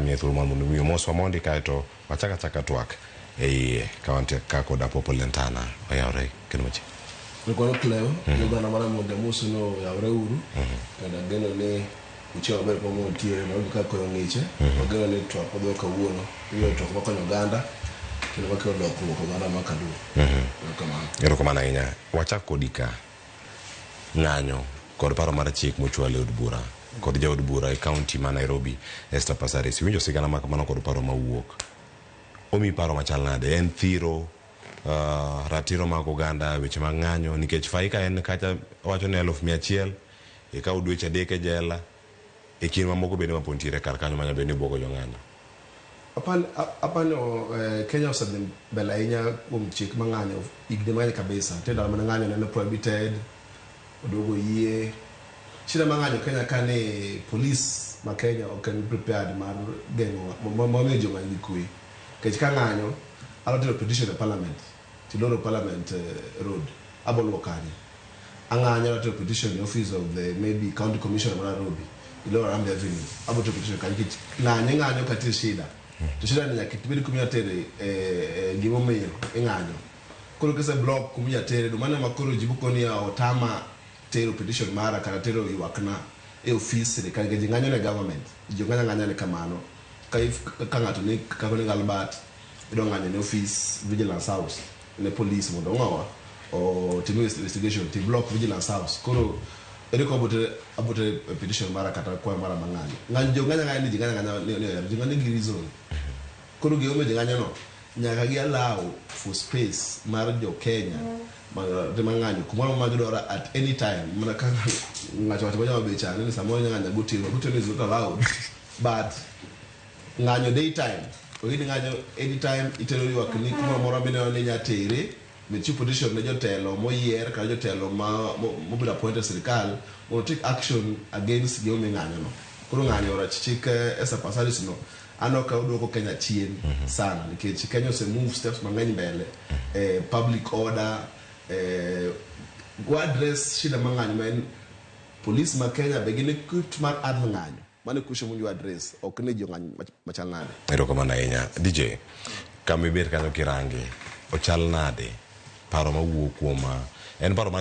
Kamiye thuolo mar mondo mi omoswa mondi kaeto wachak achaka twak e iye ka wantie ka kod Apopo Lentana oyawre kendo machiegni. Erokamano Cleo, oganda mar Ramogi amosu ni oyawre uru kendo ageno ni uchiemo maber kuma untiere Nairobi ka koyo ng'iche. Wageno ni twak madhi kawuono ibiro twak makonyo oganda kendo makelo lokruok e oganda ma Kaluo. Erokamano. Erokamano ahinya. Wachak kodi ka. Ng'anyo kod paro mar chik mochwal e od bura kod jaod bura e kaunti ma Nairobi Esther Passaris. Iwinjo sigana ma kamano kod paro mawuok. Omiyi paro machal nade? En thiro ratiro mag oganda weche mag ng'anyo nikech Faika en kacha wacho ni 100,000 ikawo dweche 3 e jela e kind mamoko bende mapod nitiere kar kanyo manyalo bedo ni buogo jong'anyo. Apani Kenya osedhi mbele ahinya kuom chik ma ng'anyo higni mang'eny kabisa. Nitie ndalo mane ng'anyo nene prohibited, oduogo oyie. Shida mar ng'anyo Kenya ka ni police ma Kenya ok en prepared mar geng'o momiyo ji ong'any gi kwe. Nikech ka ng'anyo, adwa tero petition e parliament, tiloro parliament road, abo luwo kanye? Ang'anyo adwa tero petition e office of the maybe county commissioner ma Nairobi, iloro Harambee Avenue, abo tero petition kanye? Nikech ng'anyo ing'anyo ka nitie shida. To shida ni nyaka ibed kuma inya tere gimomiyo ing'anyo. Koro kise block kuma inya tere, mano ema koro ji bokoni ni otama tero petition mara kata tero ywakna e ofis sirikal nikech ji ng'anyo ne government. Ji ok ng'any ang'anya ne kamano. Ka if ka ng'ato ni kaka ni Albert idwa ng'anyo ne ofis Vigilance House ne police mondo ong'owa otim investigation ti block Vigilance House. Koro ere kaka abo tere petition mara kata kwayo mara ma ng'anyo. Ng'anyo ji ok ng'any ang'anya ni ji ng'anyo ang'anya ni ohero. Ji ng'anyo gi reason. Koro gimomiyo ji ng'anyo no nyaka gi allow for space mar jo Kenya ma ng'anyo kumoro ma gidwaro at any time mana kaka ng'ato wacho ma be chande ni samoro inya ng'anyo gotieno gotieno is not allowed but ng'anyo daytime oyini ng'anyo anytime itero ywak ni kumoro amora mineno ni inya tere michiw petition ne jotelo moyier kata jotelo ma mobedo appointed e sirikal mondo take action against gimomiyo ing'anyo no. Koro ng'anyo rach chik Esther Passaris no aneno ka oduoko Kenya chien sana nikech Kenya ose move steps mang'eny mbele e public order go address shida mar ng'anyo ma en police ma Kenya be gin equipped mar handle ng'anyo. Mano e question mowinjo address ok ni ji ong'anyo machal nade. Erokamano ahinya. DJ, kama ibet kanyo kirange, ochal nade? Paro mawuok kuom en paro mar